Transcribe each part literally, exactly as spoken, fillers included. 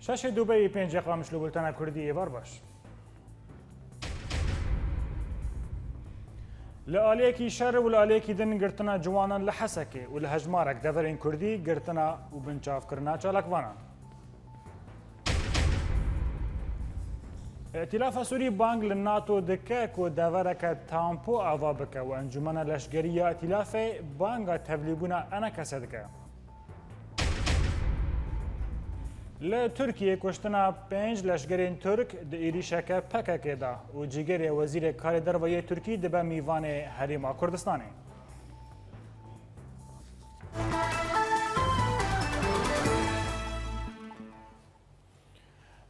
Şeşê Dubeyî, pêncê Qamişlo, bultena Kurdî, êvar baş. Li aliyekî şer û li aliyekî din girtina ciwanan li Hesekê û li hejmarek deverên Kurdî girtina û binçavkirina çalakvanan. Îtîlafa Sûrî bang li NATO dike ku devereke tampo ava bike û Encûmena Leşkerî ya Îtîlafê banga tevlîbûna ENKS'ê dike. Li Tirkiyê kuştina pênc leşkerên Tirk di êrîşeke P K K de û cîgerê Wezîrê Karê Derve yê Tirkî dibe mîvanê Herêma Kurdistanê.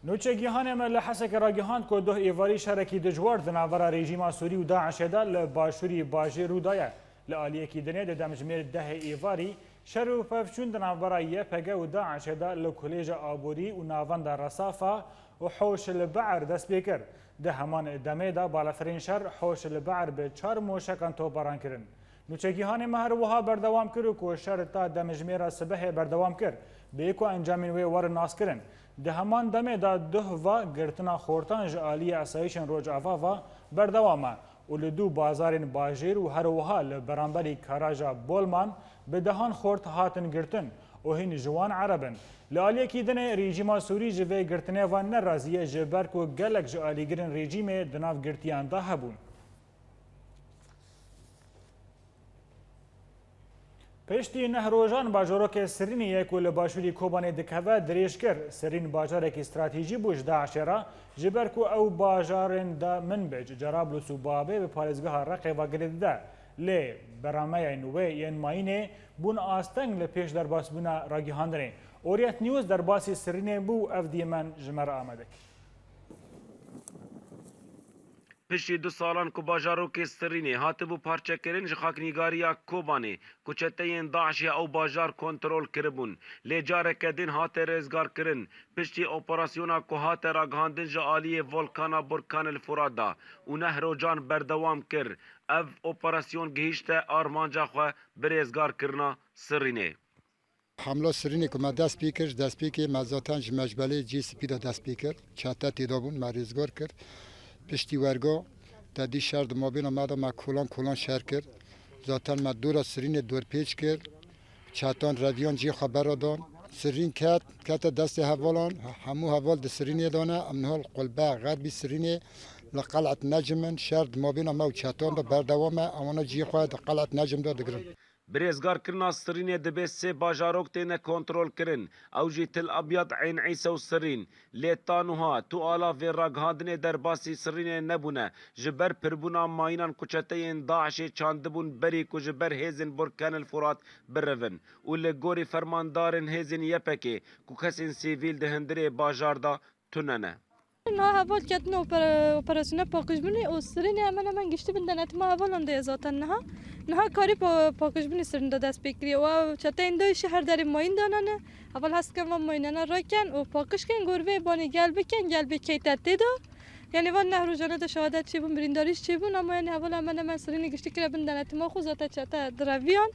Nûçe Gihanê me li Hesekê ragihand ku doh êvarî şerekî dijwar di navbera rejîma Sûrî û DAIŞ'ê de li başûrî bajêr rû daye. Li aliyekî dinê di demjimêr dehê êvarî şer û pevçûn di navbera Y P G û DAIŞ'ê de li kulêja aborî û navenda Resafa û Hoş el Be'r dest pê kir. Di heman demê de balafirên şer Hoş el Be'r bi çar moşekan topbaran kirin. Nûçegîhanê me her wiha berdewam kir û ku şer ta demjimêra sibehê berdewam kir, bê ku encamên wê werin naskirin. Di heman demê de duh va girtina xortan ji aliyê asayîşên Rojava ve berdewam e û li du bazarên bajêr û her wiha li beramberî karaja Bolman bi dehan xort hatin girtin û hîn ji wan Ereb in. Li aliyekî dinê rejîma Sûrî ji vê girtinê ve nerazî ye, ji ber ku gelek ji alîgirên rejîmê di nav girtiyan de hebûn. Piştî neh rojan bajarokê Sirînê yê ku li başûrî Kobanê dikeve dirêj kir. Sirîn bajarekî stratejî bû ji DAIŞ'ê re, ji ber ku ew bajarên de Minbic, Cerablus û Babê bi parêzgeha Reqê ve girê dide. Lê berameyên wê yên mayînê bûn asteng li pêş derbasbûna ragihandinê. Orient News derbasî Sirînê bû û ev dîmen ji me re amade kir. Piştî du salan ku bajarokê Sirînê hatibû parçekirin ji xaknîgariya Kobanê, ku çeteyên DAIŞ'ê ew bajar kontrol kiribûn, lê careke din hate rêzgarkirin. Piştî operasyona ku hate ragihandin ji aliyê volkana Burkan el Furat de û neh rojan berdewam kir, ev operasyon gihîşte armanca xwe bi rêzgarkirina Sirînê. Hemla Sirînê ku me dest pê kir, ji destpêkê me zaten ji mecbelê cihê spî de dest pê kir. Çete tê de bûn, me rêzgar kir. Piştî werga te dî şer di mabêna me de me kolan kolan şer kir. Zaten me dora Sirînê dorpêç kir. Çetan reviyan cihê xwe bera dan. Sirîn ket, kete destê hevalan. Hemû heval di Sirînê de ne. Em niha li Qulbe, Xerbî Sirînê, li Qel'et Necim in. Şer di mabêna me û çetan de berdewam e. Ewana cihê xwe di Qel'et Necim de digirin. Bi rêzgarkirina Sirînê dibê sê bajarok têne kontrolkirin, ew jî Til Abyad, Eyn Îse û Sirîn. Lê ta nuha tu ala vê ragihandinê derbasî Sirînê nebûne, ji ber pirbûna mayînan ku çeteyên DAIŞ'ê çandibûn berî ku ji ber hêzên Burkan el Furat birevin û li gorî fermandarên hêzên Y P G ku kesên sivîl di hundirê bajar de tune ne. Niha heval ketin opera-, operasyona paqijbûnê û Sirînê hemen hemen giştî bin denetima hevalan de ye zaten niha. Niha karî pa-, paqijbûnê Sirîn de dest pê kiriye û ew çeteyên DAIŞ'ê her derê mayîn danane. Heval hez dikin van mayînana rakin û paqij kin, gor vê banê gel bikin, gel bê keyte tê de. Yanî van neh rojane de şehadet çêbûn, birîndarî jî çêbûn ama yanî heval hemen hemen Sirînê giştî kire bin denetima xwe, zaten çete direviyan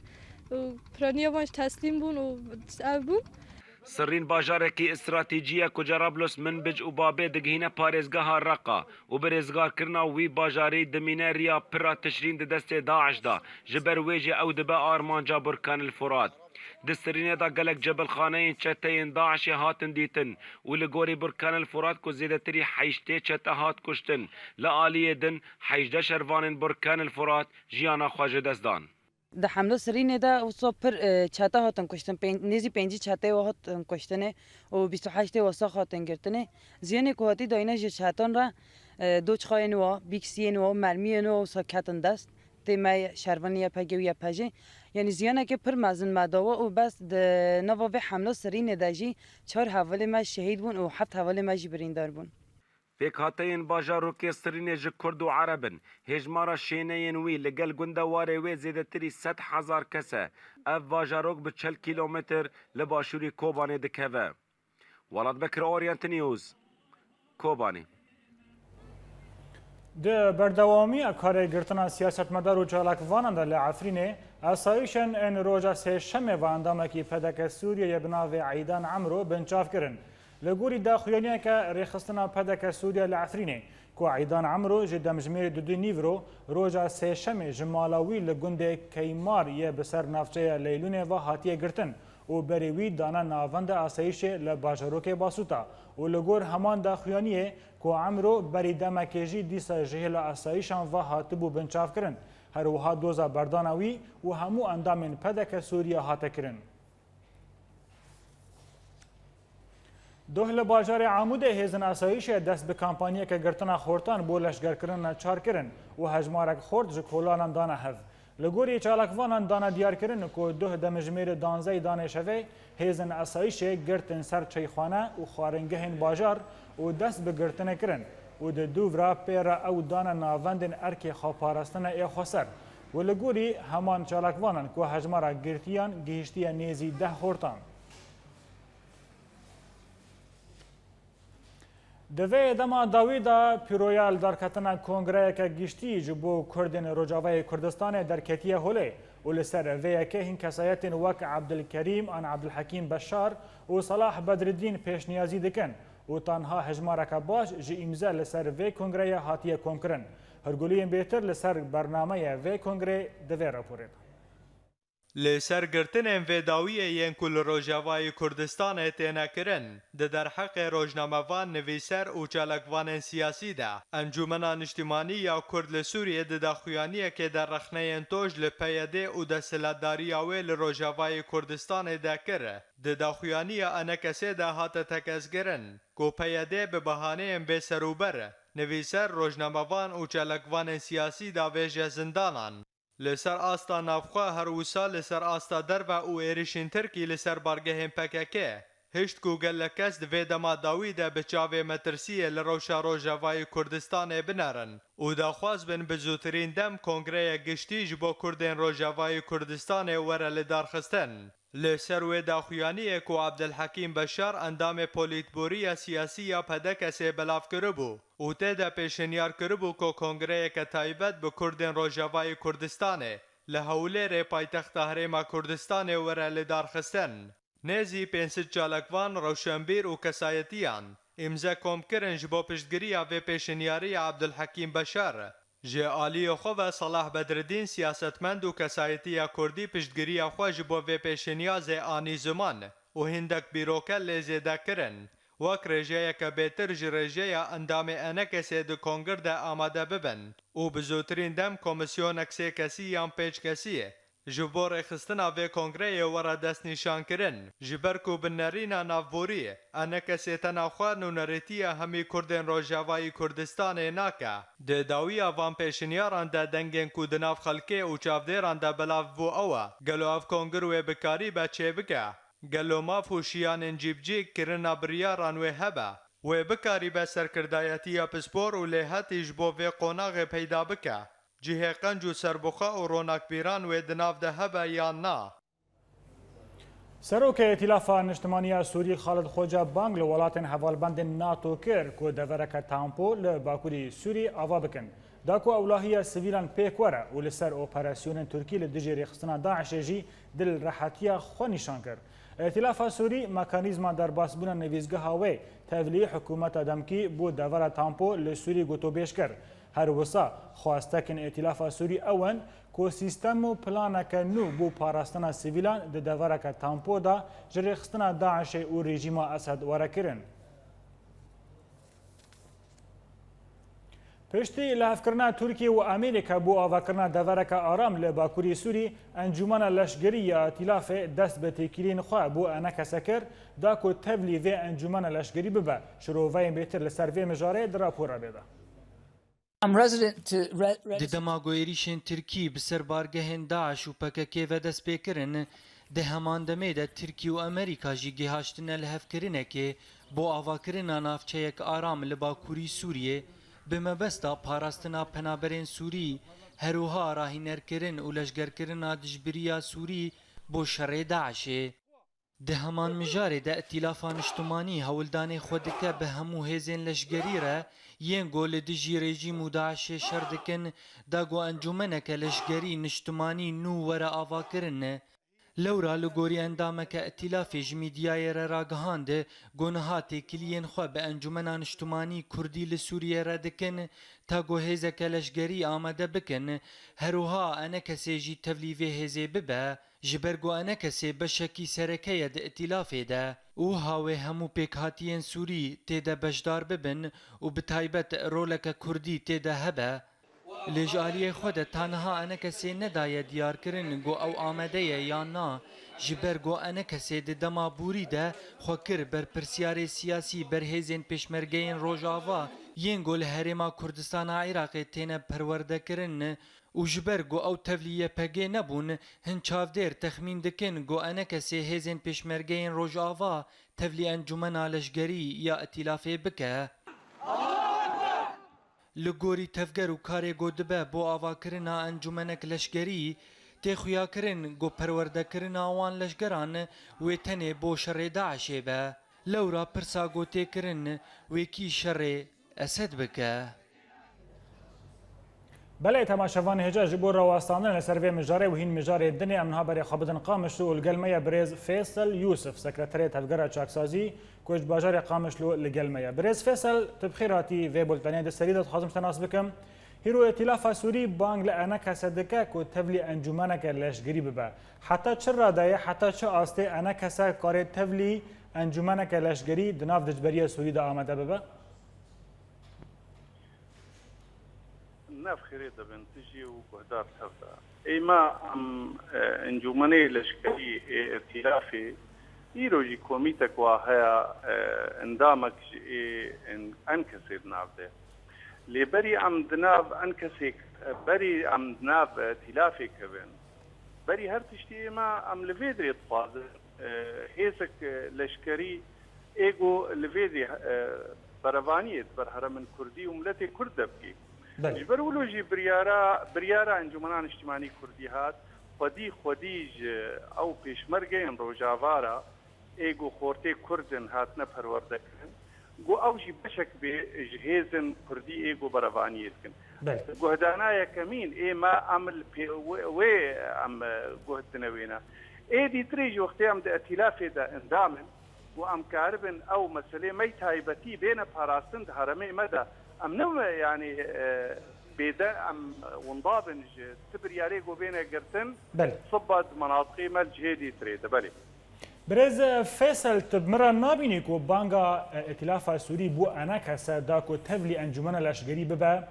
û piraniya van jî teslîm bûn û ev bûn. Sirîn bajarekî stratejî ye ku Cerablus, Minbic û Babê digihîne parêzgeha Reqa û bi rêzgarkirina wî bajarî dimîne riya pir a Tişrîn di destê DAIŞ de, ji ber wê jî ew dibe armanca Burkan el Furat. Di Sirînê de gelek cebilxaneyên çeteyên DAIŞ'ê hatin dîtin û li gorî Burkan el Furat ku zêdetirî heştê çete hat kuştin, li aliyê din hejdeh şervanên Burkan el Furat jiyana xwe ji dest dan. Di hemla Sirînê de wisa pir, e, çete hatin kuştin. Pên-, nêzî pêncî çeteyê wa hatin kuştinê û bîst û heştê wa sax hatin girtinê. Ziyanê ku hatî dayîne ji çetan re, e, doçxayên wa, bîksiyên wa, mermiyên wa wisa ketin dest. Tê me şervanê Y P G û Y P J. Yanî ziyanekê pir mezin me dawa û bes di nava vê hemla Sirînê de jî çar hevalê me şehîd bûn û heft hevalê me jî birîndar bûn. Pêkhateyên bajarokê Sirînê ji Kurd û Ereb in. Hêjmara şêneyên wî li gel gundewarê wê zêdetirî sed hezar kes e. Ev bajarok bi çil kîlometr li başûrî Kobanê dikeve. Welat Bekir, Orient News, Kobanê. Di berdewamiya karê girtina siyasetmedar û çalakvanan de li Efrînê, asayîşên ên roja sêşemê ve endamekî P D K Sûriyeyê bi navê Eydan Emro binçav kirin. Li gorî daxuyaniyeke rêxistina P D K Sûriye li Efrînê, ku Eydan Emro ji demjimêrê dudû nîvro roja sêşemê ji mala wî li gundê Keymar yê bi ser navçeya Leylûnê ve hatiye girtin û berê wî dane navenda asayîşê li bajarokê Basûta û li gor heman daxuyaniyê, ku Emro berî demekê jî dîsa ji hêla asayîşan ve hatibû binçavkirin. Her wiha doza berdana wî û hemû endamên P D K Sûriye hate kirin. Doh li bajarê Amûdê hêzên asayîşê dest bi kampanyeke girtina xortan bo leşgerkirin neçar kirin û hejmarek xort ji kolanan dane hev. Li gorî çalakvanan dane diyarkirin ku duh demjimêrê danzey danê şevê hêzên asayîşê girtin ser çeyxane û xwaringehên bajar û dest bi girtinê kirin û di dû vira pê re ew dane navendên erkê xweparastinê ê xweser û li gorî heman çalakvanan ku hejmara girtiyan gihiştiye nêzî deh xortan. Di vê dema dawî de pîroya li darketina kongreyeke giştî ji bo Kurdên Rojavayê Kurdistanê derketiye holê û li ser vê yekê hin kesayetên wek Ebdilkerîm an Ebdilhekîm Beşar û Salah Bedriddîn pêşniyazî dikin û tanha hejmareke baş ji îmze li ser vê kongreyê hatiye komkirin. Hûrguliyên bêtir li ser bernameyê vê kongreyê di vê raporê de. Li ser girtinên vê dawiyê yên ku li Rojavayê Kurdistanê têne kirin, di derheqê rojnamevan, nivîser û çalakvanên siyasî de, Encûmena Niştimanî ya Kurd li Sûriyê di daxuyaniyekê de rexneyên toj li P Y D û desthilatdariya wê li Rojavayê Kurdistanê de kir. Di daxuyaniya ENKSê de hate tekez kirin ku P Y D bi bahaneyên bêserûber, nivîser, rojnamevan û çalakvanên siyasî davêje zindanan. Li ser asta navxwe her wisa li ser asta derve û êrişên Tirkî li ser bargehên P K K hişt ku gelek kes di vê dema dawî de bi çavê metirsiyê li rewşa Rojavayê Kurdistanê binerin û daxwaz bin bi zûtirîn dem kongreyek giştî ji bo Kurdên Rojavayê Kurdistanê were lidarxistin. Li ser wê daxuyaniyê ku Abdulhekîm Beşar endamê polîtbûrî ya siyasî ya P D K'ê belav kiribû û tê de pêşinyar kiribû ku kongreyeke taybet bi Kurdên Rojavayê Kurdistanê li Hewlêrê paytexta Herêma Kurdistanê were lidarxistin. Nêzî pênc sed çalakvan, rewşenbîr û kesayetiyan îmze kom kirin ji bo piştgiriya vê pêşinyarî ya Abdulhekîm Beşar. Ji aliyê xwe ve Salah Bedriddîn siyasetmend û kesayetiya Kurdî piştgiriya xwe ji bo vê pêşinyazê anî ziman û hindek bîroke lê zêde kirin. Wek rêjeyeke bêtir ji rêjeya endamê ENKSê di kongir de amade bibin û bi zûtirîn dem komîsyonek sê kesî yan pênc kesî ji bo rêxistina vê kongreyê were destnîşankirin, ji ber ku bi nerîna navborî, ENKSê tena xwe nûnerêtiya hemî Kurdên Rojavayî Kurdistanê nake. Di dawiya van pêşinyaran de dengên ku di nav xelkê û çavdêran de belav bû ew e, gelo ev kongir wê bikarîbe çêbike? Gelo maf û şiyanên cîbicîk kirina biryaran wê hebe? Wê bikarîbe serkirdayetiya pispor û lêhatî ji bo vê qonaxê peyda bike? Cihê qenc û serbixwe û ronakbîran wê di nav de hebe yan na? Serokê Îtîlafa Niştimanî ya Sûrî Xalid Xoca bang li welatên hevalbendên NATO kir ku devereke tampo li bakurî Sûrî ava bikin, da ku ewlahiya sivîlan pêk were û li ser operasyonên Tirkî li dijî rêxistina DAIŞê jî dilrehetiya xwe nîşan kir. Îtîlafa Sûrî mekanîzma derbasbûna nivîsgeha wê tevlî hikûmeta demkî bo devera tampo li Sûrî gotûbêj kir. Her wisa xwestekên Îtîlafa Sûrî ew in ku sîstem û planeke nû bo parastina sivîlan di devereke tampo de ji rêxistina DAIŞê û rejîma Esed were kirin. Piştî lihevkirina Tirkiye û Amerîka bo avakirina devereke aram li Bakurê Sûrî, Encûmena Leşkerî ya Îtîlafê dest bi têkiliyên xwe bo ENKSê kir, da ku tevlî vê encûmena leşkerî bibe. Şiroveyên bêtir li ser vê mijarê di rapora bê de. I'm resident to re-, Di resident dema ku êrîşên Tirkî bi ser bargehên DAIŞ û P K K ve dest pê kirin, di heman demê de Tirkî û Amerîka jî gihaştine lihevkirinekê bo avakirina navçeyek aram li bakurî Sûriyê, bi mebesta parastina penaberên Sûrî, her wiha rahînerkirin û leşgerkirina dijbiriya Sûrî bo şerê DAIŞê. Di heman mijarê de Îtîlafa Niştimanî hewldanê xwe dike bi hemû hêzên leşgerî re yên ku li dijî rejîm û DAIŞê şer dikin, da ku encûmeneke leşgerî niştimanî nû were avakirin. Lewra li gorî endameke Îtîlafê ji mîdyayê re ragihand ku niha têkiliyên xwe bi Encûmena Niştimanî Kurdî li Sûriyê re dikin, ta ku hêzeke leşgerî amade bikin, her wiha ENKSê jî tevlî vê hêzê bibe. Ji ber ku ENKSê beşekî sereke ye di Îtîlafê de û wiha wê hemû pêkhatiyên Sûrî tê de beşdar bibin û bi taybet roleke Kurdî tê de hebe. Lê ji aliyê xwe de ta niha ENKSê nedaye diyarkirin ku ew amade ye yan na, ji ber ku ENKSê di dema borî de xwe kir berpirsiyarê siyasî ber hêzên pêşmergeyên Rojava yên ku li Herêma Kurdistana Iraqê têne perwerdekirin, û ji ber ku ew tevlî YPGê nebûn, hin çavdêr texmîn dikin ku ENKSê hêzên pêşmergeyên Rojava tevlî encûmena leşgerî ya Îtîlafê bike. Li gorî tevger û karê ku dibe bo avakirina encûmenek leşgerî, tê xuyakirin ku perwerdekirina wan leşgeran wê tenê bo şerê DAIŞê be. Lewra pirsa ku tê kirin, wê kî şerê Esed bike? Belê, temaşevanê hêja, ji bo rawestandinê li ser vê mijarê û hîn mijarê dinê, em niha berê xwe bidin Qamişlo û li gel me ye birêz Fêsel Yûsif, sekreterê Tevgera Çaksazî, ku ji bajarê Qamişlo li gel me ye. Birêz Fêsel, tu bi xêr hatî vê bultenê. Di serî de dixwazim ji te nas bikim. Hîro Îtîlafa Sûrî bang li ENKSê dike ku tevlî encûmeneke leşgerî bibe. Heta çi radeyê, heta çi astê ENKS karê tevlî encûmeneke leşgerî di nav dijberiya Sûrî de amade bibe? Nav xêrê de bin, tu jî û guhdar tev de. Ê me, em, e, encûmenê leşkerî ê Îtîlafê, îro jî komîtek wa heye, e, endamek ji ê en-, ENKSê di nav de. Lê berî em di nav ENKSê, berî em di nav Îtîlafê kevin, berî her tiştî ê me, em li vê dirê dixwazin, e, hêzek, e, leşkerî ê ku li vê dê, e, berevaniyê di ber herêmên Kurdî û miletê Kurd de bikî. Belê. Ji ber wilo jî biryara, biryara Encûmena Niştimanî Kurdî hat, xwedî, xwedî ji ew pêşmergeyên Rojava re ê ku xortê Kurd in hatine perwerdekirin, ku ew jî beşek bê ji hêzên Kurdî ê ku berevaniyê dikin. Belê. Guhdana yekemîn ê me em li pê-, wê, wê em, e, guh dine wêne. Ê dîtirê jî wextê em di Îtîlafê de endam in, ku em karibin ew meselê me yî taybetî bêne parastin di herêmê me de. Em ne, yanî, e, bêde em winda bin ji ti biryarê ku bêne girtin, Belê. Siba di menatiqê me li cihê dîtirê de. Belê. Birêz Fêsel, tu bi min re nabînî ku banga, e, Îtîlafa Sûrî bo ENKS da ku tevlî encûmena leşgerî bibe?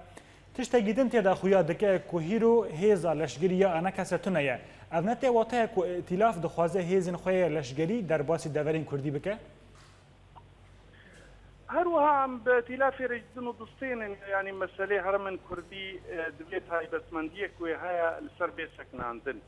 Tiştekî din tê de xuya dike ku hîro hêza leşgerî ya ENKS tune ye. Ev ne tê wateya ku Îtîlaf dixwaze hêzên xwe yê leşgerî derbasî deverên Kurdî bike? Her wiha em bi Îtîlafê re ji din û distênin, yanî meselê herêmên Kurdî, e, divê taybetmendiyek wê heye li ser bê sekinandin.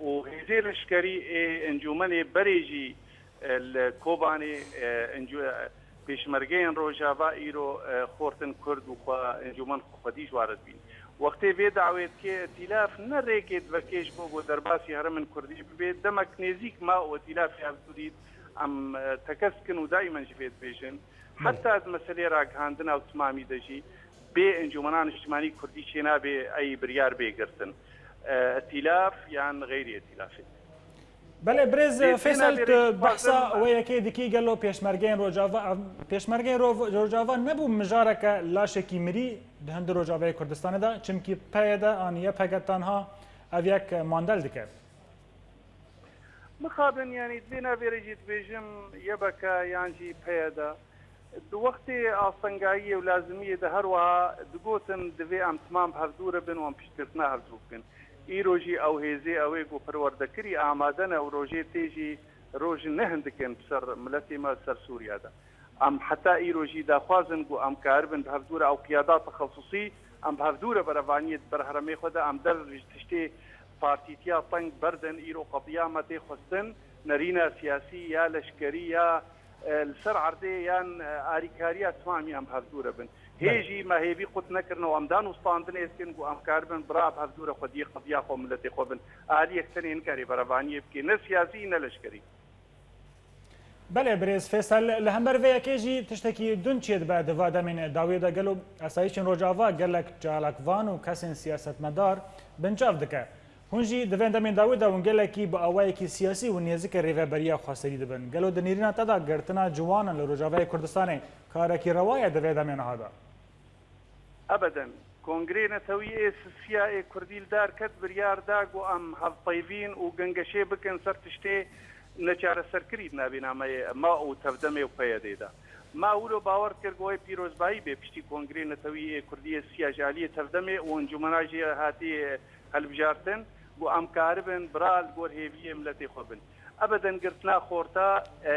Û hêzê leşkerî ê encûmenê berê jî, e, li Kobanê, e, encû-, e, pêşmergeyên Rojava îro, e, xortin Kurd û xwe encûmen xwedî ji wa re dibîn. Wextê vê dawê dike Îtîlaf ne rêkê divekê ji bo ku derbasî herêmên Kurdî bibê, demek nêzîk ma û Îtîlafê hevdû dît, em, e, tekez dikin û daîmen jî vê dibêjin. Belê. Heta di meselê ragihandina û timamî de jî bê Encûmena Niştimanî Kurdî çênabe ey biryar bê girtin. E, Îtîlaf yan xeyrî Îtîlafê. Belê, birêz Lê Fêsel, têna tu vêrê jî behsa dixwazin wê yekê dikî, gelo pêşmergeyên Rojava, ev pêşmergeyên Ro-, Rojava nebû mijareke laşekî mirî di hundir Rojavayê Kurdistanê de, çimkî P Y D an Y P G tenha ev yek mandel dike. Mixabin, yanî, di vê navê re jî dibêjim, Y P G yan jî P Y D, di wextê astengayiyê û lazimiyê de her wiha digotin, divê em timam bi hevdû re bin û em piştgirtina hevdû bikin. Îro jî ew hêzê ew ê ku perwerdekirî amade ne û rojê tê jî roj ne hindik in bi ser miletê me, ser Sûriya de. Em heta îro jî daxwaz in ku em karibin bi hevdû re ew qiyada texesusî, em bi hevdû re berevaniyê di ber herêmê xwe de, em dev ji tiştê partîtiya teng berdin, îro qediya me tê xwestin, nerîna siyasî ya leşkerî ya, e, li ser erdê yan, e, alîkariya timamî em bi hevdû re bin. Hê Belê. jî me hêvî qut nekirine û em danûstandinê dikin ku em karibin bira bi hevdû re xwediyê qediya xwe û miletê xwe bin. Aliyek tenê nikare berevaniyê bike, ne siyasî ne leşkerî. Belê birêz Fêsel, li hember vê yekê jî tiştekî din çêdibe di va demên dawiyê de. Gelo asayîşên Rojava gelek çalakvan û kesên siyasetmedar binçav dike? Hûn jî di vê demên dawî de hûn gelekî bi awayekî siyasî û nêzikê rêveberiya xweserî dibin. Gelo di nêrîna te de girtina ciwanan li Rojavayê Kurdistanê karekî rewa ye di vê demê niha de? Ebeden. Kongrê Netewî ê Sisiya ê Kurdî li dar ket, biryar da ku em hevpeyvîn û gengeşê bikin ser tiştê neçareserkirî di navê nameyê ma û Tevdemê û P Y D'ê de. Ma wilo bawer dikir ku wê pîrozbahî bê piştî Kongrê Netewî ê Kurdî yê Sisiya ji aliyê Tevdemê û Encûmena Jêhatî hilbijartin ku em karibin bira li gor hêviyê miletê xwe bin. Ebeden girtina xorta, e,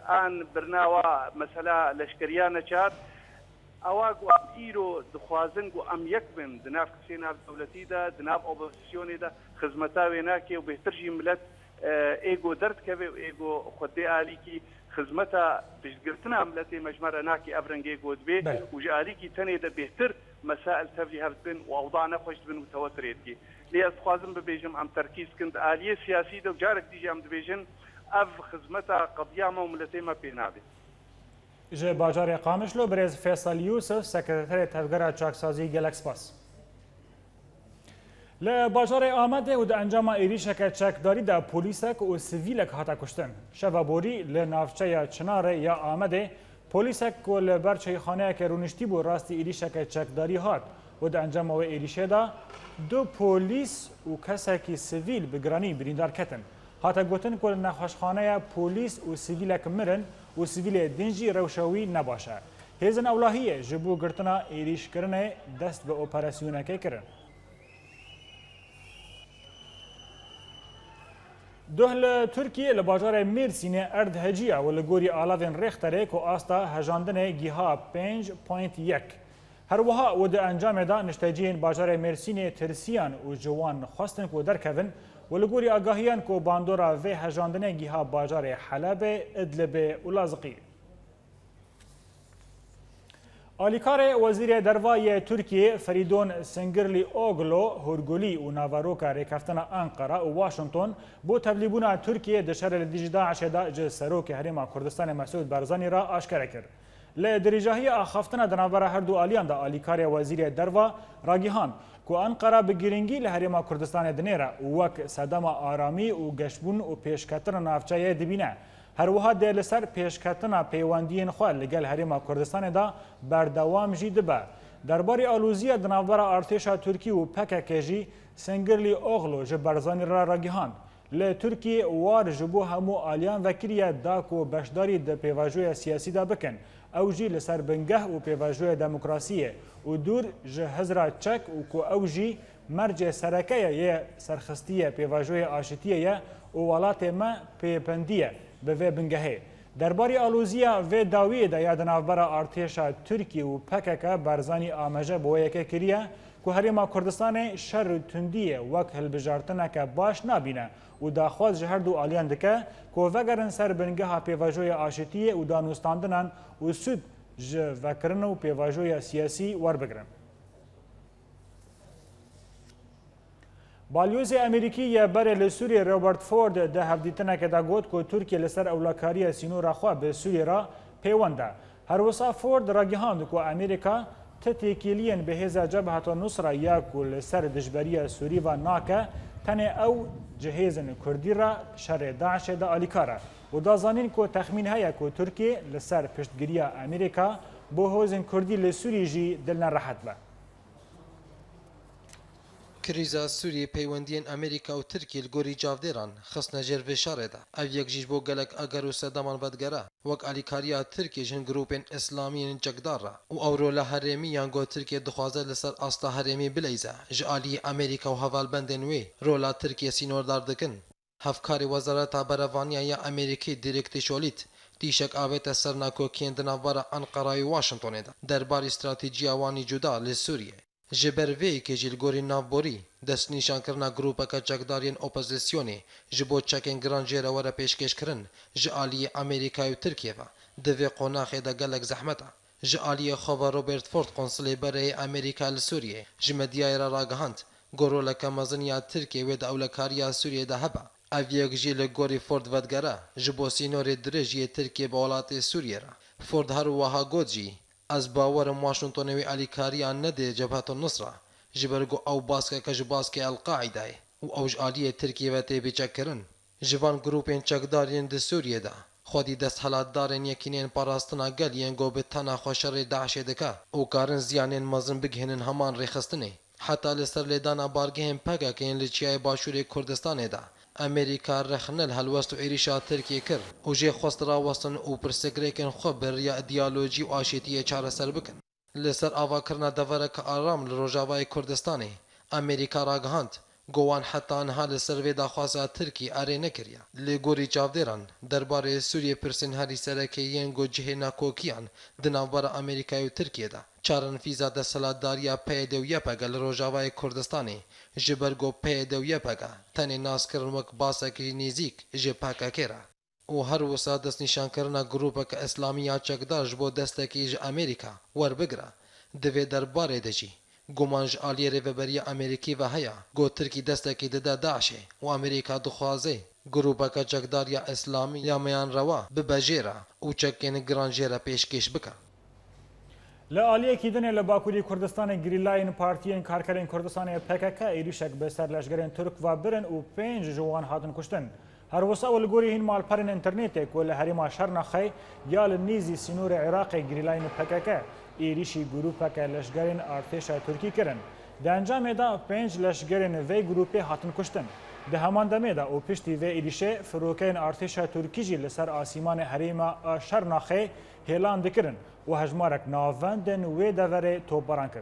an birnawa mesela leşkeriya neçar, ewa ku em îro dixwazin ku em yek bin di nav kesê navdewletî de, di nav opozîsyonê de xizmeta wê nake û bêhtir jî milet, e, ê ku derdikeve û ê ku xwe dê alîkî xizmeta piştgirtina miletê me ji me re nake, ev rengê ku dibê Belê. û ji alîkî tenê de bêhtir mesail tevlî hev dibin û ewda nexweş dibin û tewetirê dikê. Lê ez dixwazim bibêjim, em terkîz dikin di aliyê siyasî de û carek dî jî em dibêjin, ev xizmeta qediya me û miletê me pê nabe. Ji bajarê Qamişlo birêz Fêsal Yûsif, sekreterê Tevgera Çaksazî, gelek spas. Li bajarê Amedê û di encama êrîşeke çekdarî de polîsek û sivîlek hate kuştin. Şeva borî li navçeya Çinarê ya Amedê polîsek ku li ber çeyxaneyeke rûniştî bû rastî êrîşeke çekdarî hat û di encama wê êrîşê de du polîs û kesekî sivîl bi giranî birîndar ketin. Hate gotin ku li nexweşxaneya polîs û sivîlek mirin û sivîlê din jî rewşa wî ne baş e. Hêzên ewlahiyê ji bo girtina êrîşkirinê dest bi operasyonekê kirin. Duh li Tirkiyê li bajarê Mêrsînê erd heciya û li gorî alavên Rêxterê ku asta hejandinê giha pênc point yek. Her wiha û di encamê de nişteciyên bajarê Mêrsînê tirsiyan û ji wan xwestin ku derkevin û li gorî agahiyan ku bandora vê hejandinê giha bajarê Helebê, Idlibê û Laziqiyê. Alîkarê Wezîrê Derva yê Tirkiyê Ferîdon Singirlîoglu Hurgulî û naveroka rêkeftina Enqera û Washington bo tevlîbûna Tirkiyê di şerê li dijî DAIŞê de ji Serokê Herêma Kurdistanê Mesûd Barzanî re aşkere kir. Li dirêjahiya axaftina di navbera her du aliyan de alîkarê Wezîrê Derva ragihand ku Enqera bi girîngî li Herêma Kurdistanê dinêre û wek sedema aramî û geşbûn û pêşketina navçeyê dibîne. Her wiha dê li ser pêşketina peywendiyên xwe li gel Herêma Kurdistanê de berdewam jî dibe. Derbarê alûziya di navbera artêşa Tirkî û P K K jî Sengirlîoglu ji Barzanî re ragihand, li Tirkiyê war ji bo hemû aliyan vekiriye da ku beşdarî di pêvajoya siyasî de bikin. Ew jî li ser bingeh û pêvajoya demokrasiyê û dûr ji hizra çek û ku ew jî mercê sereke ye yê serxistiyê pêvajoyê aşitiyê ye û welatê me pêbendî ye bi vê bingehê. Derbarî alûziya vê dawiyê de ya di navbera artêşa Tirkî û P K K Barzanî amaje bi wê yekê kiriye ku Herêma Kurdistanê şer û tundiyê wek hilbijartineke baş nabîne û daxwaz ji her du aliyan dike ku vegerin ser bingeha pêvajoya aşitiyê û danûstandinan û sûd ji vekirin û pêvajoya siyasî werbigirin. Balyozê Amerîkî yê berê li Sûriyê Robert Ford di hevdîtinekê de got ku Tirkiye li ser ewlekariya sînora xwe bi Sûriyê re pêwend e. Her wisa Ford ragihand ku Amerîka ti têkiliyên bi hêza Cebheta Nusra ya ku li ser dijberiya Sûrî ve nake, tenê ew ji hêzên Kurdî re şerê DAIŞê de alîkar e û da zanîn ku texmîn heye ku Tirkiye li ser piştgiriya Amerîka bo hêzên Kurdî li Sûrî jî dil nerehet be. Krîza Sûriyê peywendiyên Amerîka û Tirkiyê li gorî çavdêran xistine jêr vê şerê de. Ev yek jî ji bo gelek eger û sedeman vedigere, wek alîkariya Tirkiyê ji hin grûpên îslamî yên çekdar re û ew rola herêmî yan ku Tirkiye dixwaze li ser asta herêmî bileyze, ji aliyê Amerîka û hevalbendên wê rola Tirkiye sînordar dikin. Hevkarê Wezareta Berevaniya ya Amerîkî Derek Chollet dîşek avête ser nakokiyên di navbera Enqerayê û Washingtonê de derbarî stratejiya wan î cuda li Sûriyê. Ji ber vê yekê jî li gorî navborî, destnîşankirina grûpeke çekdar yên opozisyonê ji bo çekên giran jê re were pêşkêşkirin, ji aliyê Amerîkayê û Tirkiyê ve di vê qonaxê de gelek zehmet e. Ji aliyê xwe ve Robert Ford, konsulê berê yê Amerîka li Sûriyê, ji medyayê re ragihand ku roleke mezin ya Tirkiyê wê di ewlekariya Sûriyê de hebe. Ev yek jî li gorî Ford vedigere ji bo sînorê dirêj yê Tirkiyê bi welatê Sûriyê re. Ford her wiha got jî, Ez bawer im Washingtonê wî alîkariya nede Cebheto Nusra, ji ber ku ew baskeke ji baskê El-Qaîdayê û ew ji aliyê Tirkiyê ve tê bîçekkirin. Ji van grûpên çekdar yên di Sûriyê de xwedî desthilatdarên Yekîneyên Parastina Gel yên ku bi tena xwe şerê DAIŞê dike û karin ziyanên mezin bigihînin heman rêxistinê. Heta li ser lêdana bargehên P K K yên li çiyayê başûrê Kurdistanê de, Amerîka rexne li helwest û êrîşa Tirkiyê kir û jê xwest rawestin û pirsgirêkên xwe bi riya diyalojî û aşîtiyê çareser bikin. Li ser avakirina devereke aram li Rojavayê Kurdistanê, Amerîka ragihand ku wan heta niha li ser vê daxwaza Tirkî erê nekiriye. Li gorî çavdêran, derbarê Sûriyê pirsên herî sereke yên ku cihê nakokiyan di navbera Amerîkayê û Tirkiyê de, çarenfîza desthilatdariya P Y D û Y P G li Rojavayê Kurdistanê, ji ber ku P Y D û Y P G tenê naskirin wek basekî nêzîk ji P K K re û her wisa destnîşankirina grûpeke îslamî ya çekdar ji bo destekî ji Amerîka werbigire. Di vê derbarê de jî guman ji aliyê Rêveberiya Amerîkî ve heye ku Tirkî destekî dide DAIŞê û Amerîka dixwaze grûpeke çekdar ya îslamî ya meyanrewa bibe jê re û çekên giran jê re pêşkêş bike. Li aliyekî din ê li Bakurî Kurdistanê gerîlayên Partiyên Karkerên Kurdistanê P K K êrîşek bi ser leşgerên Tirk ve birin û pênc ji wan hatin kuştin. Her wisa û li gorî hîn malperên înternetê ku li herêma Şernaxeyê ya li nêzî sînorê Iraqê gerîlayên P K K êrîşî grûpeke leşgerên artêşa Tirkî kirin. Di encamê de pênc leşgerên vê grûpê hatin kuştin. Di heman demê de û piştî vê êrîşê firokeyên artêşa Tirkî jî li ser asîmanê herêma Şernaxê hêlan dikirin û hejmarek navendên wê deverê topbaran kir.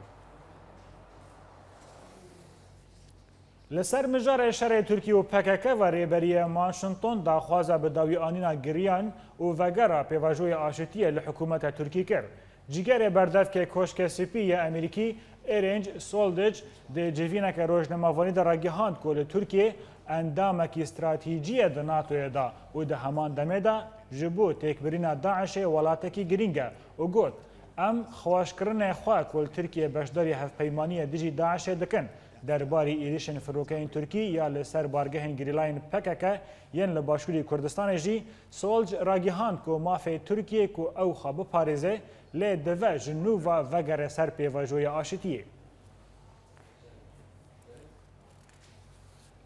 Li ser mijarê şerê Tirkî û P K K ve Rêberiyê Washington daxwaza bi dawî anîna giriyan û vegera pêvajoyê aşitiyê li hikûmeta Tirkî kir. Cîgerê berdevkê Koşkê Spî yê Amerîkî Êrênc Soldic di civîneke rojnamevanî de ragihand ku li Tirkiyê endamekî stratejî ye di NATOyê de û di heman demê de ji bo têkbirîna DAIŞê welatekî girîng e û got, Em xweşkirinê xwe ku li Tirkiyê beşdarî hevpeymaniyê dijî DAIŞê dikin, derbarî êrîşên firokeyên Tirkî ya li ser bargehên gerîlayên P K K yên li Başûrê Kurdistanê jî Solc ragihand ku mafê Tirkiyê ku ew xwe biparêze, lê dive ji nû ve vegere ser pêvajoya aşitiyê.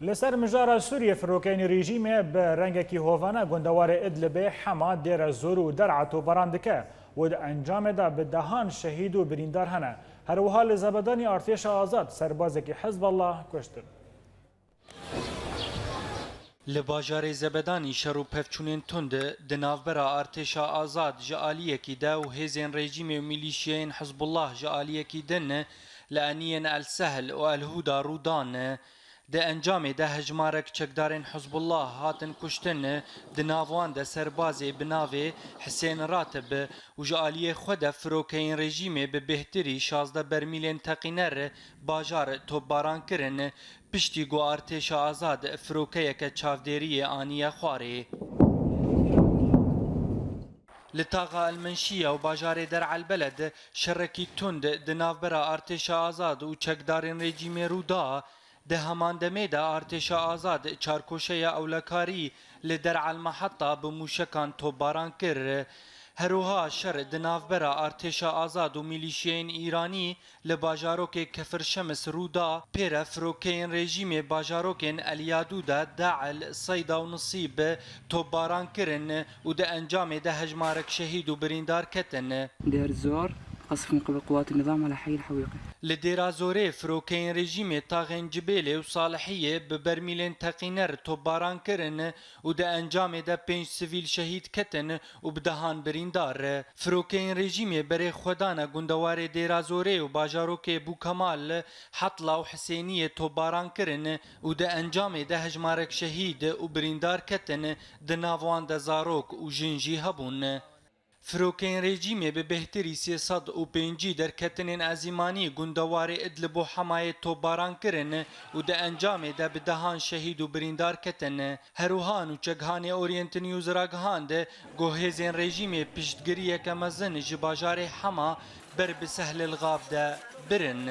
Li ser mijara Sûriyê firokeyên rejîmê bi rengekî hovane gundewarê Idlibê, Hema, Dêra Zor û Der'a topbaran dike û di encamê de bi dehan şehîd û birîndar hene. Her wiha li Zebedanî artêşa azad serbazekî Hizballah kuştin. Li bajarê Zebedanî şer û pevçûnên tund di navbera artêşa azad ji aliyekî de û hêzên rejîmê û milîşiyeyên Hizbullah ji aliyekî din li eniyên El Sehl û El Huda rû dan. Di encamê de hejmarek çekdarên Hizbullah hatin kuştin, di nav wan de serbazê bi navê Hisên Ratib û ji aliyê xwe de firokeyên rejîmê bi bêhtirî şazdeh bermîlên teqîner bajar topbaran kirin. Piştî ku artêşa azad firokeyeke çavdêriyê aniye xwarê. Li taxa El Menşiye û bajarê Der El Beled şerekî tund di navbera artêşa azad û çekdarên rejîmê rû da. Di heman demê de artêşa azad çarkoşeya ewlekarî li Der El Meheta bi mûşekan topbaran kir. Her wiha şer di navbera artêşa azad û milîşiyeyên Îranî li bajarokê Kefir Şems rû da, pê re firokeyên rejîmê bajarokên El Yadûda, De'el, Seyda û Nisîb topbaran kirin û di encamê de hejmarek şehîd û birîndar ketin. دير الزور، قصف من قبل قوات النظام على حي الحويقي. Li Dêra Zorê firokeyên rejîmê taxên Cibêlê û Salihiyê bi bermîlên teqîner topbaran kirin û di encamê de pênc sivîl şehîd ketin û bi dehan birîndar. Firokeyên rejîmê berê xwe dane gundewarê Dêra Zorê û bajarokê Bûkemal, Hetla û Hisêniyê topbaran kirin û di encamê de hejmarek şehîd û birîndar ketin, di nav wan de zarok û jin jî hebûn. Firokeyên rejîmê bi bêhtirî sê sed û pêncî derketinên ezîmanî gundewarê Idlib û Hemayê topbaran kirin û di encamê de bi dehan şehîd û birîndar ketin. Her wiha nûçeghanê Orient News ragihand ku hêzên rejîmê piştgiriyeke mezin ji bajarê Hema ber bi Sehlil Gab de birin.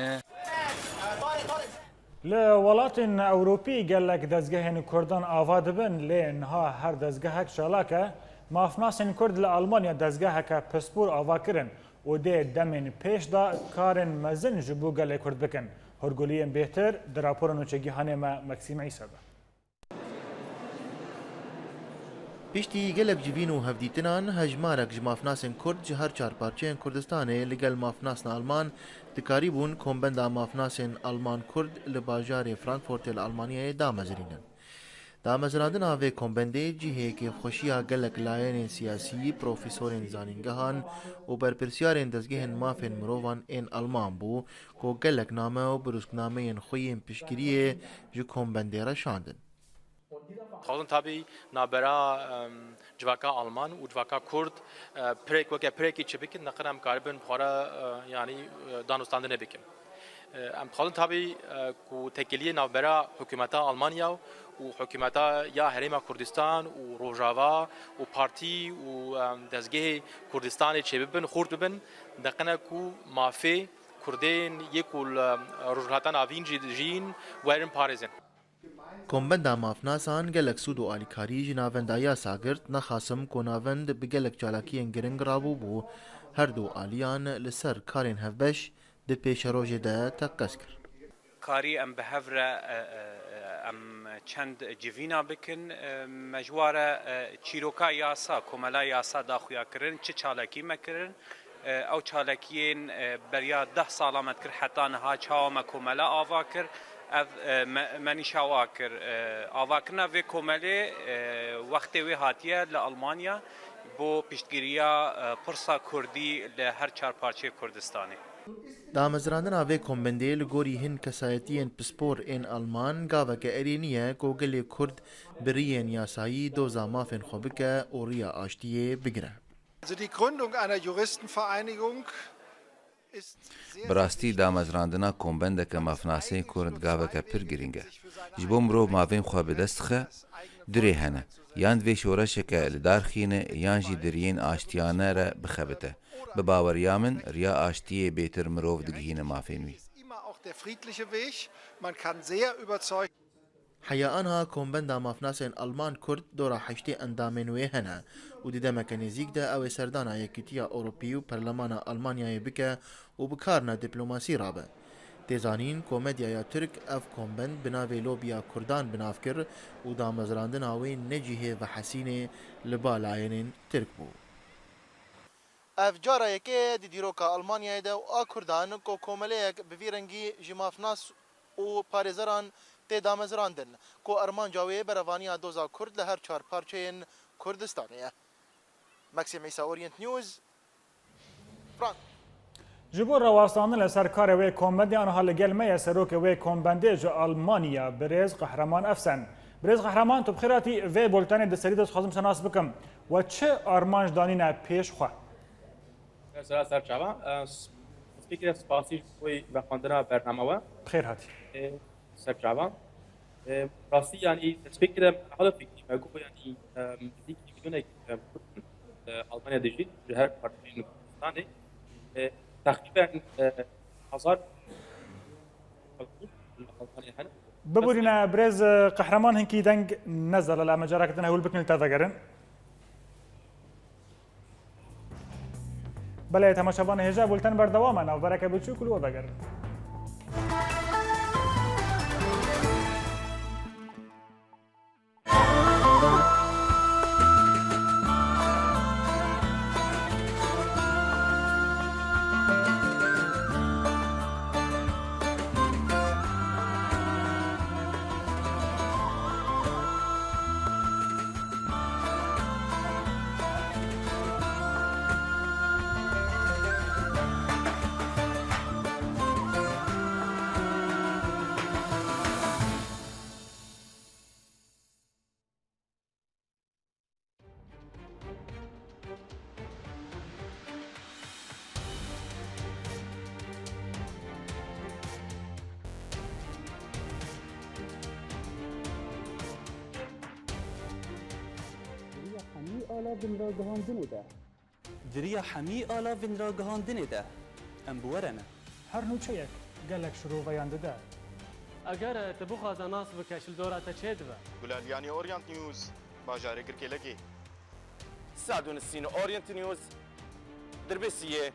Li welatên Ewropî gelek dezgehên Kurdan ava dibin, lê niha her dezgehek çalak e. Mafnasên Kurd li Almanya dezgeheke pispor ava kirin û dê demên pêş de karên mezin ji bo gelê Kurd bikin. Hûrguliyên bêhtir di rapora nûçegihanê me Meksîm Îsa de. Piştî gelek civîn û hevdîtinan, hejmarek ji mafnasên Kurd ji her çar parçeyên Kurdistanê li gel mafnasên Alman dikarîbûn Kombenda Mafnasên Alman-Kurd li bajarê Frankfurtê li Almanyayê damezrînin. Damezrandina vê kombendê cihê kêfxweşiya gelek layenên siyasî, profesorên zanîngehan û berpirsyarên dezgehên mafên mirovan ên Alman bû, ku gelek name û birûsknameyên xwe yên piştgiriyê ji kombendê re şandin. Dixwazin tabî navbera, em, civaka Alman û civaka Kurd, e, pirêk weke pirêkî çi bikin, neqin em karibin bi xwe re, e, yanî, e, danûstandinê bikin. E, em dixwazin tabî, e, ku têkiliyê navbera hikûmeta Almanya û hikûmeta ya Herêma Kurdistan û Rojava û partî û, em, dezgehê Kurdistanê çêbibin, xurt bibin, neqine ku mafê Kurdên yê ku li Rojhilata Navîn jî dijîn werin parêzin. Kombenda Mafnasan gelek sûd û alîkarî ji navenda yasa girt, nexasim ku navend bi gelek çalakiyên giring rabûbû, her du aliyan li ser karên hevbeş di pêşerojê de teqez kir. Karî em bi hev re, e, e, e, em çend civîna bikin, e, me ji wa re, e, çîroka yasa, komela yasa da xuya kirin, çi çalakî me kirin, e, ew çalakiyên, e, beriya deh sala me dikir heta niha çawa me komela ava kir, ev, e, me, me nîşa wa kir. E, avakirina vê komelê, e, wextê wê hatiye li Almanya bo piştgiriya, e, pirsa Kurdî li her çar parçeyê Kurdistanê. Damezrandina vê kombendê li gorî hin kesayetiyên pispor ên Alman gaveke erênî ye ku gelê Kurd bi riyên yasayî doza mafên xwe bike û riya aştiyê bigire. Also die Gründung einer Juristenvereinigung ist sehr, sehr wichtig. Bi rastî damezrandina kombendeke mafnasên Kurd gaveke pir girîng e. Ji bo mirov mafên xwe bi dest dixe, du rê hene, yan divê şoreşeke li dar xîne, yan jî di riyên aştiyane re bixebite. Bi baweriya min, riya aştiyê bêtir mirov digihîne mafên wî. Ist immer auch der friedliche Weg. Man kann sehr überzeugt. Heya anha Kombenda Mafnasên Alman-Kurd dora heştê endamên wê hene û di demeke nêzîk de ew ê serdana Yekîtiya Ewropî û Perlemana Almanyayê bike û bi karina dîplomasî rabe. Tê zanîn ku medyaya Tirk ev kombend bi navê Lobiya Kurdan bi nav kir û damezrandina wê ne cihê vehesînê li ba layenên Tirk bû. Ev cara yekê ye di dîroka Almanyayê de û a Kurdan ku komeleyek bi vî rengî ji mafnas û parêzeran tê damezrandin, ku armanca wê berevaniya doza Kurd li her çar parçeyên Kurdistanê ye. Maxim Îsa, Orient News, Frank. Ji bo rawestandin li ser karê wê kombendê, aniha li gel me ye serokê wê kombendê ji Almanya, birêz Qehreman Efsen. Birêz Qehreman, tu bi xêr hatî vê bultenê, di serî de dixwazim te nas bikim. We çi armanc danîne pêş xwe? Ser, ser çava, e, s-, destpêkê de spasî ji bo vexwendina bernama we. Bi xêr hatî. E, ser çava. E, rastî, yanî, destpêkê de min halo fikrî me got, yanî, e, nêzîkî milyonek, e, Kurd in, e, Almanya dijîn, ji her parçeyên Kurdistanê. E, teqrîben, e, hezar Kurd li Almanya hene. Biborîne, birêz, e, Qehreman, hinkî deng nezele, em ê careke din hewil bikin li te vegerin. Belê, temaşevanê hêja, bulten berdewam e, navbereke biçûk li we vegerin. Di riya hemî ala vinragihandinê de. Di riya hemî ala vinragihandinê de em bi we re ne. Her nûçeyek gelek şiroveyan dide. Eger tu bixwaze nas bike, ji li dora te çê dibe. Gulal Yanî, Orient News, bajarê Girkêlekê. Sed û nîsîn Orient News, Dirbêsiyê.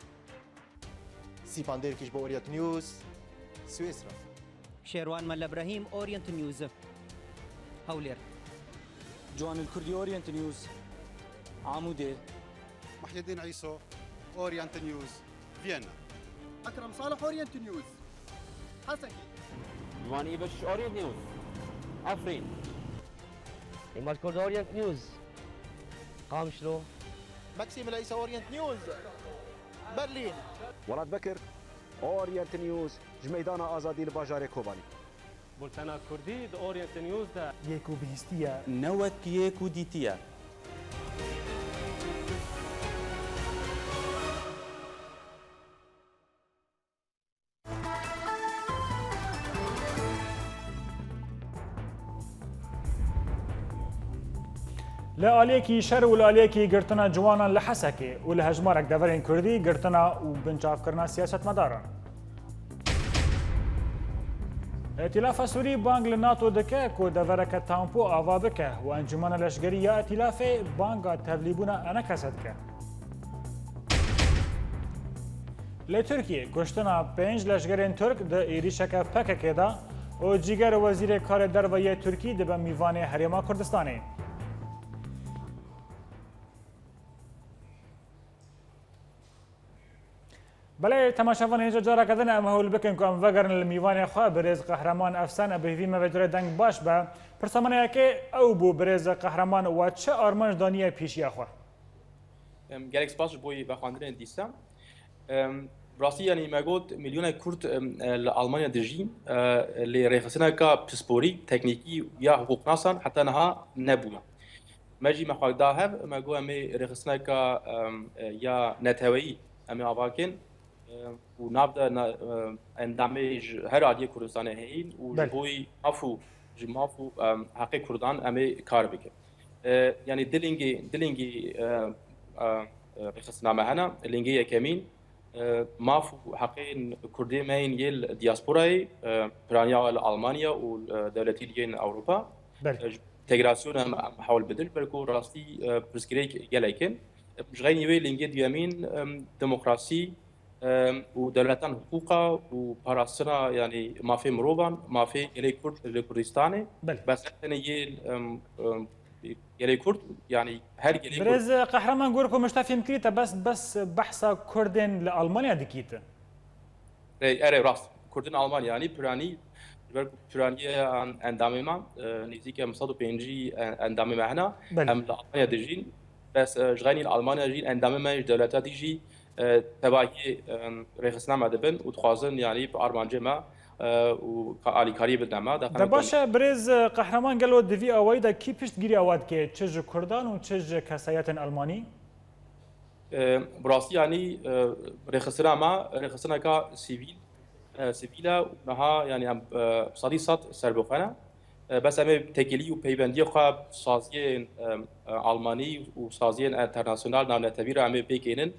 Sîpan Dêrkiş bo Orient News, Swêsra. Şêrwan Melle Brehîm, Orient News, Hewlêr. Ciwanil Kurdî, Orient News, Amûdê. Muhyiddin Îso, Orient News, Viyana. Ekrem Salih, Orient News, Hesekê. Ciwanî Beşiş, Orient News, Efrîn. Îmaj Kurd, Orient News, Qamişlo. Maxîm Leysa, Orient News, Berlîn. Welat Bekir, Orient News, ji Meydana Azadî li bajarê Kobanî. Bultena Kurdî di Orient News de. Yê ku bihîstiye. Ne wek yê ku dîtiye. Li aliyekî şer û li aliyekî girtina ciwanan li Hesekê û li hejmarek deverên Kurdî girtina û binçavkirina siyasetmedaran. Îtîlafa Sûrî bang li NATO dike ku devereke tampo ava bike û encûmena leşgerî ya Îtîlafê banga tevlîbûna ENKS'ê dike. Li Tirkiyê kuştina pênc leşgerên Tirk di êrîşeke PKK'ê de û Cîger Wezîrê Karê Derve yê Tirkî dibe mîvanê Herêma Kurdistanê. Belê, temaşevan, hêja careke din em hewl bikin ku em vegerin li mîvanê xwe, birêz Qehreman Efsen, bi hêvî me vê carê deng baş be. Pirsa min yekê ew bû, birêz Qehreman, we çi armanc daniye pêşiya xwe? Em, gelek spas ji bo vexwendinên dîsa. Em, rastî, yanî me got, milyonek Kurd, em, e, li Almanya dijîn, e, lê rêxistineka pisporî, teknîkî ya hiqûqnasan heta niha nebûye. Me jî me xwe da hev, me got, em ê rêxistineka, em, e, ya neteweyî em ê ava bikin, e, û nav de na-, e, endamê ji her aliyê Kurdistanê heyîn û ji Belê. bo maf û, ji maf û, em, heqê Kurdan em ê kar bikin. E, yanî di lingê, di lingê, e, e, e, rêxistina me hene, lingê yekemîn, e, maf û heqên Kurdê me yên yê li diasporayê, e, piraniya li Almanya û, e, dewletî yên Ewropa. Belê. E, ji integrasyona em, em hewl bidin, belku rastî, e, pirsgirêk gelek in. Ji xeynî wê lingê duyemîn, em, demokrasî, em, û dewletan hiqûqa û parastina, yanî mafê mirovan, mafê gelê Kurd li Kurdistanê. Belê. Bes ne tenê yê, em, em, gelê Kurd, yanî her gelê Kurd. Birêz Qehreman, gor ku min ji te fêm kirî, te bes, bes behsa Kurdên li Almanya dikî te. Erê, erê, rast. Kurdên Almanya, yanî piranî, ji ber ku piraniyê an-, endamê me, e, nêzîkî em sed û pêncî en-, endamê me hene, Belê. em li Almanya dijîn. Bes, e, ji xeynî li Almanya jî endamê me ji dewleta dî jî, e, tevahiyê, e, rêxistina me dibin û dixwazin, yanî bi armancê me, e, û ka-, alîkariyê bidine me. De baş e, birêz, e, Qehreman, gelo di vî awayî de kî piştgiriya we dike? Çi ji Kurdan û çi ji kesayetên Almanî? E, bi rastî, yanî, e, rêxistina me, rêxistineka sivîl, e, sivîl e û niha, yanî, em, e, sedî sed serbixwe ne. E, bes em ê têkilî û peywendiyê xwe bi saziyên, e, e, Almanî û saziyên enternasyonal navnetewî re em ê pêkênin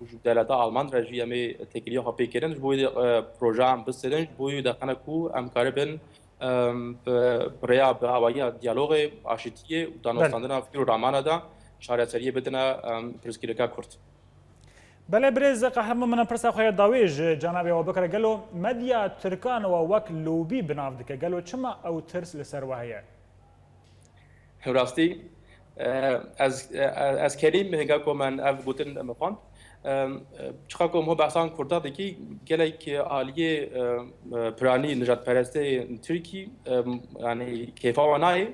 û ji dewleta Alman re jî em ê têkiliyê xwe pêkênin. Ji bo wê, e, projeya em bistirin, ji bo wê deqene ku em karibin, em, bi, bi rêya bi awayiya diyalogê, aşitiyê û Belê. danûstandina fikir û ramana de çareseriyê bidine, em, pirsgirêka Kurd. Belê birêz Qehreman, min pirsa xwe ya dawî ji cenabê we bikire. Gelo medya Tirkan we wek lobî bi nav dike? Gelo çima ew tirs li ser we heye? Rastî, e, ez, e, ez kerîm hinga ku min ev gotin min xwend. E, e, çiqa ku em ho behsan Kurda dikî, gelek aliyê, e, e, piranî nijadperestê Tirkî, e, yanî kêfa we nayê.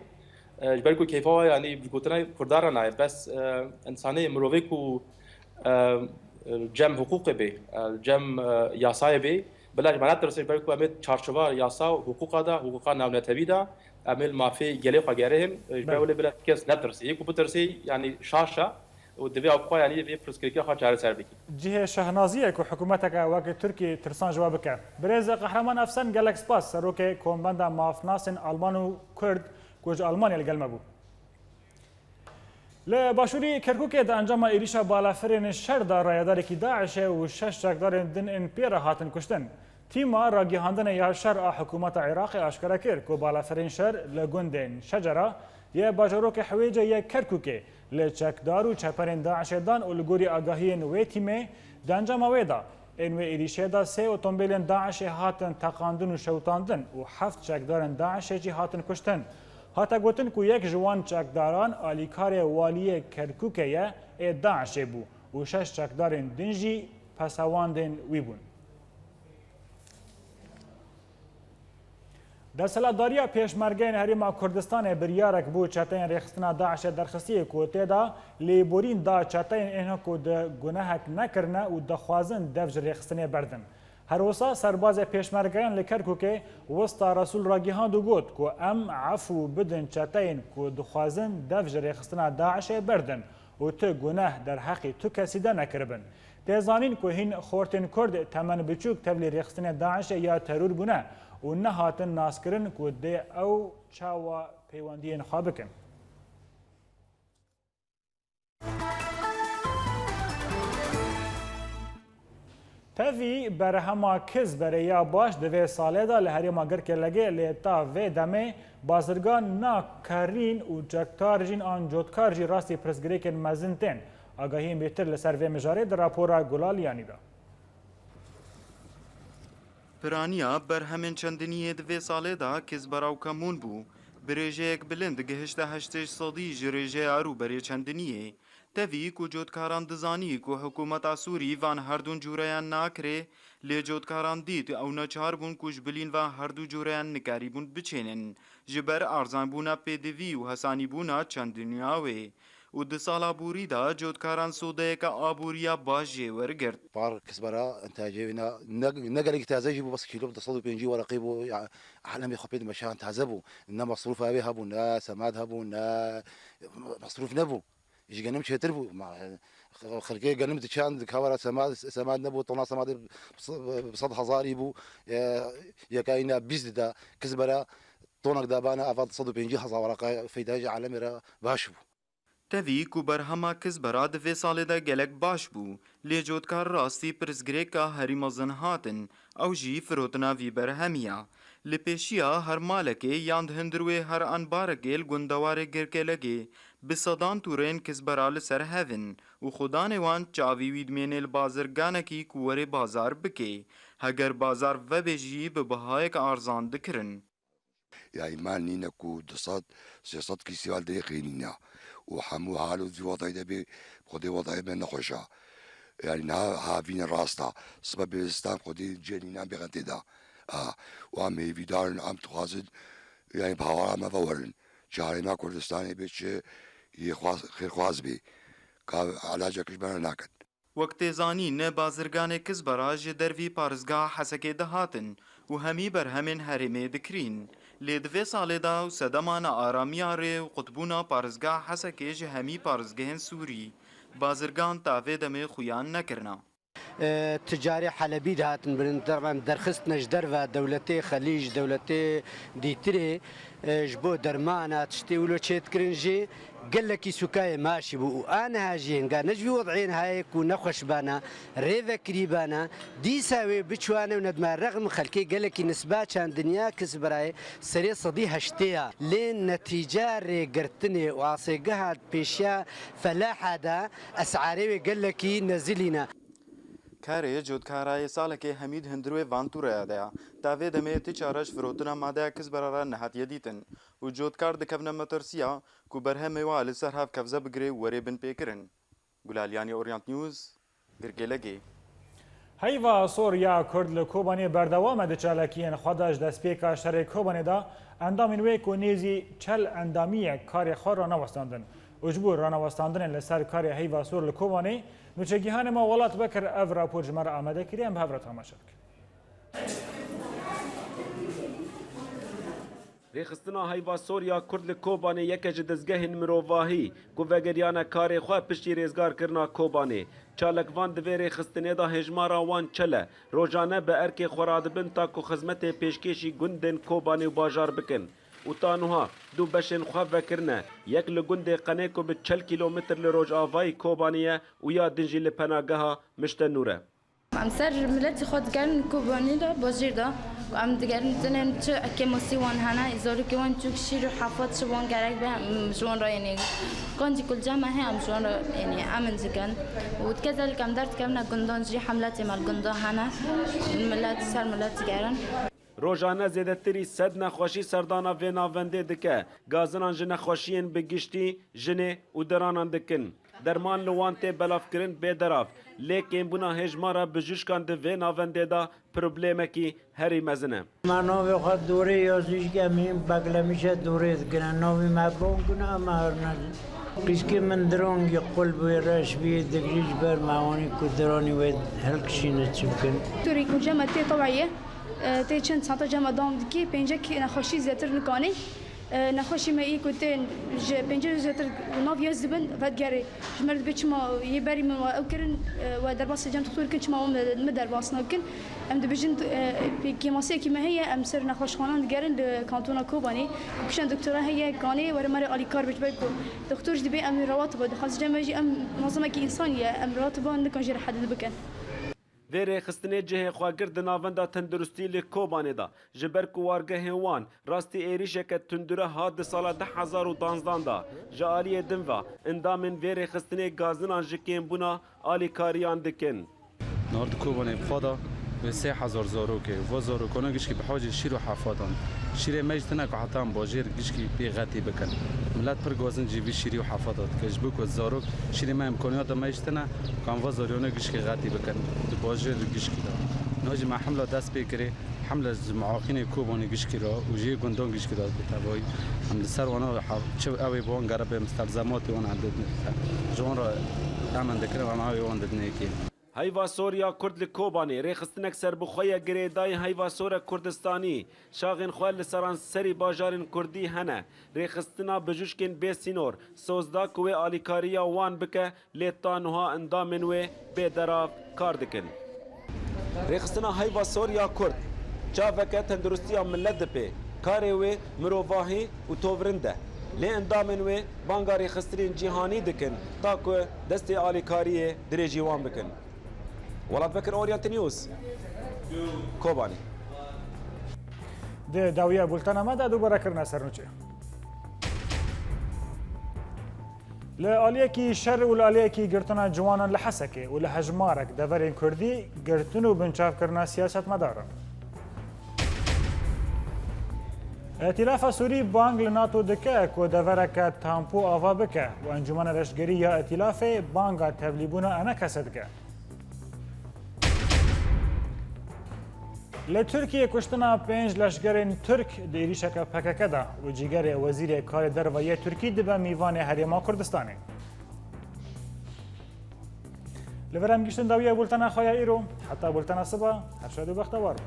E, ji ber ku kêfa we, yanî bi gotina Kurdan re nayê. Bes, e, însanê, mirovê ku, e, e, cem hiqûqê bê, e, cem, e, yasayê bê, bila ji me netirse, ji ber ku em ê çarçova yasa û hiqûqa de, hiqûqa navnetewî de, em ê li mafê gelê xwe gerê hin, ji ber Belê. wê bila kes netirse. Yê ku bitirse, yanî şaş e û divê ew xwe, yanî vê pirsgirêkiya xwe çareser bike. Cihê şehnazî ye ku hikûmeteke weke Tirkî tirsan ji we bike. Birêz Qehreman Efsen, gelek spas, serokê Kombenda Mafnasên Alman û Kurd ku ji Almanya li gel me bû. Li başûrî Kerkûkê di encama êrîşa balafirên şer de rayedarekî DAIŞê û şeş çekdarên din ên pê re hatin kuştin. Tîma ragihandinê ya şer a hikûmeta Iraqê aşkere kir ku balafirên şer li gundên Şecera yê bajarokê Hiwêce yê Kerkûkê li çekdar û çeperên DAIŞê dan û li gorî agahiyên wê tîmê, di encama wê de ên wê êrîşê de sê otombêlên DAIŞê hatin teqandin û şewitandin û heft çekdarên DAIŞê jî hatin kuştin. Hate gotin ku yek ji wan çekdaran alîkarê waliyê Kerkûkê ye ê DAIŞê bû û şeş çekdarên din jî pesewandên wî bûn. Desthilatdariya Pêşmergeyên Herêma Kurdistanê biryarek bo çeteyên rêxistina DAIŞê derxistiyê ku tê de lêborîn da çeteyên êna ku di gunehek nekirine û dixwazin dev ji rêxistinê berdin. Her wisa serbazê Pêşmergeyan li Kerkûkê Wista Resûl ragihand û got ku em efû bidin çeteyên ku dixwazin dev ji rêxistina DAIŞê berdin û tu guneh derheqî tu kesî de nekiribin. Tê zanîn ku hîn xortên Kurd temen biçûk tevlî rêxistinê DAIŞê ya teror bûne û nehatin naskirin ku dê ew çawa peywendiyên xwe bikin. Tevî berhema Kizberê ya baş di vê salê de li herêma Girkêlegê lê ta vê demê bazirgan na kerîn û çekdar jîn an cotkar jî rastî pirsgirêkên mezin tên. Agahiyên bêtir li ser vê mijarê di rapora Gulal Yanî de. Piraniya berhemên çendiniyê di vê salê de Kizbera û Kemûn bû. Bi rêjeyek bilind gihişte heştê sedî ji rêjeya rûberê çendiniyê. Tevî ku cotkaran dizanî ku hikûmeta Sûrî van herdûn cûreyan nakirê, lê cotkaran dît ew neçar bûn ku ji bilîn van herdû cûreyan nikarîbûn biçênin, ji ber erzanbûna pêdivî û hesanîbûna çendiniya wê. Û di sala borî de cotkaran sodeyeke aboriya baş jê wergirt. Par Kisbera, entacê wî ne, ne, ne gelekî taze jî bû, bes kîlo du sed û pêncî wereqî bû, ya, alemê xwe pê dimeşan taze bû. Ne mesrûfa wê hebû, ne semad hebû, ne mesrûf nebû. Ji genim çêtir bû. Ma, xelkê genim diçand, kawera semad, semad nebû, tona semadê bi sed hezarî bû. E, yeka îna bîst dida, Kisbera tonek dabana, ava du sed û pêncî hezar wereqa feyda ji alemê re baş bû. Tevî ku berhema Kisbera di vê salê de gelek baş bû, lê cotkar rastî pirsgirêka herî mezin hatin, ew jî firotina vî berhemî ya. Li pêşiya her malekê yan di hundir wê her anbarekê li gundewarê Girkêlegê bi sedan tûrên Kisbera li ser hev in û xudanê wan çavî wî dimênê li bazirganekî ku werê bazar bikê. Heger bazar vebê jî bi bihayek arzan dikirin. Yanî mal nîne ku du sed, sê sed kîsî val dirê qênîne. Û hemû hal û zî wedayî de bê, Xwedê wedayê me nexweş a. Yanî niha havîne rast a. Sibe bê stan Xwedê cê nînan bêxin tê de. A, û em hêvîdar in, em dixwazin, yanî bi hawara me ve werin. Çi herêma Kurdistanê bê, çi yê xwaz-, xêrxwaz bê. Ka elacek ji me re nakin. Wek tê zanîn, bazirganê Kizbera ji dervî parêzgeha Hesekê dihatin û hemî berhemên herêmê dikirîn. Lê di vê salê de û sedema nearamiya rê û qutbûna parêzgeha Hesekê ji hemî parêzgehên Sûrî, bazirgan ta vê demê xuyan nekirine. E, ticarê Helebî dihatin birin, derxistine ji derve dewletê Xelîj, dewletê dîtirê, e, ji bo dermana tiştê wilo çêdikirin jî. Gelekî sûkayê maşî bû û a niha jî hinga ne ji vî wed'ê nihayê ku nexweş bana, rê vekirî bana, dîsa wê biçwane û nedime rexm xelkê gelekî nisba çandiniya Kisberayê serê sedî heştê ya. Lê netîca rêgirtinê û asêgeha pêşiya felaha de esarê wê gelekî nezilî ne. Karê cotkarayê salekê hemî di hundirê van tûreya de ya. Ta vê demê ti çare ji firotina madeya Kisbera re nehatiye dîtin û cotkar dikevne metirsiya ku berhemê wa li ser hev kevze bigire û were binpêkirin. Gulaliyanî, Orient News, Girkêlegê. Heyva sor ya Kurd li Kobanê berdewam e di çalakiyên xwe de. Ji destpêka şerê Kobanê de endamên wê ku nêzî çel endamiyek karê xwe ranewestandin û ji bo ranewestandinê li ser karê heyva sor li Kobanê, nûçegihanê me Welat Bekir ev rapor ji me re amade kiriye, em bi hev re temaşe bikin. Rêxistina Heyva Sor ya Kurd li Kobanê yeke ji dezgehên mirovahî ku vegeriyane karê xwe piştî rêzgarkirina Kobanê. Çalakvan di vê rêxistinê de hêjmara wan çel e. Rojane bi erkê xwe radibin ta ku xizmetê pêşkêşî gundên Kobanê û bajar bikin. Û ta nuha du beşên xwe vekirine. Yek li gundê Qenê ku bi çel kîlometr li rojavayî Kobanê ye û ya din jî li penageha Mişte Nûr e. Em ser miletî xwe digerin Kobanî de, bajêr de. Em digerin tenê çi kêmasî wan hene, zarokê wan çûk şîr û hefat çi wan gerek be, em ji wan re yenê. Kancî kulce me heye, em ji wan re yenê, em in dikin. Û dikezelek em derdikevine gundan jî, hemletê me li gundan hene. Milet ser milet digerin. Rojane zêdetirî sed nexweşî serdana vê navendê dike. Gazinan ji nexweşiyên bi giştî jinê û diranan dikin. Derman li wan tê belavkirin bêderav. Lê kêmbûna hêjmara bijûşkan di vê navendê de problemekî herî mezin e. Me navê xwe dorê yazî ji em hîn beglemîşe dorê dikine. Navê me bang kine, em her ne. Qîzkê min diran yê qul bûye, reş bûye, digirî ji ber me anî ku diranî wê hilkişîne çi bikin. Doktorê ku cem me tê teweyê, e, tê çend saeta cem me dam dikê, pêncek nexweşî zêtir nikanê. E, nexweşî me î ku tên ji pêncî roj zêtir nav yez dibin, vedigerê. Ji me re dibê çima yê berî min we ew kirin, e, we derbasê cem doktor kin, çima we min, min derbas nakin. Em dibêjin, e, pê-, kêmasiyekî me heye, em ser nexweşxanan digerin li kantona Kobanê. Ku kişan doktora heye, kanê were me re alîkar be, ji ber ku doktor jî dibê em rewatiba dixwazin, cem me jî em mezimekî însanî ye, em rewatiba nikan jê re hedil bikin. Vê rêxistinê cihê xwe girt di navenda tenduristî li Kobanê de, ji ber ku wargehên wan rastî êrîşeke tundure hat di sala du hezar û danzdan de. Ji aliyê din ve endamên vê rêxistinê gazinan ji kêmbûna alîkariyan dikin. Nord Kobanê bi xwe de wê sê hezar zarokê, va zarokana gişkî bi hacê şîr û hefatan. Şîrê me jî tine ku heta em bajêr gişkî pê xetî bikin. Milet pir gazin jî vî şîrî û hefata dike. Ji bo ku zarok şîrê me îmkaniyata me jî tine, Kan va zariyane gişkî xetî bikin, di bajêr gişkî de. Niha jî me hemla dest pê kirê, hemla ji muaqînê Kobanê gişkî re û jê gundan gişkî re bi tevayî. Em li ser wana ha-, çi ew ê bi wan gere bê mistelzematê wan em didin. Ji wan re em dikirin, em ew ê wan didinê kê. Heyva Sor ya Kurd li Kobanê, rêxistinek serbixwe ye girêdayî Heyva Sor e Kurdistanî. Şaxên xwe li seranserî bajarên Kurdî hene. Rêxistina bijûşkên bê sînor soz da ku wê alîkariya wan bike, lê ta niha endamên wê bêderav kar dikin. Rêxistina Heyva Sor ya Kurd çaveke tenduristiya milet dipê. Karê wê mirovahî û tovrind e. Lê endamên wê banga rêxistinên cîhanî dikin ta ku destê alîkariyê dirêjî wan bikin. Welatbekir, Orient News, Kobanê. Di dawiya bultena me de dubare kirine sernûçê. Li aliyekî şer û li aliyekî girtina ciwanan li Hesekê û li hejmarek deverên Kurdî girtin û binçavkirina siyasetmedaran. Îtîlafa Sûrî bang li NATO dike ku devereke tampû ava bike û Encûmena Leşkerî ya Îtîlafê banga tevlîbûna ENKS'ê dike. Li Tirkiyê kuştina pênc leşgerên Tirk di êrîşeke P K K de û cîgerê Wezîrê Karê Derve yê Tirkî dibe mîvanê Herêma Kurdistanê. Li vir em gihîştin dawiya bultena xwe ya îro. Heta bultena siba, her şad û bextewar bin.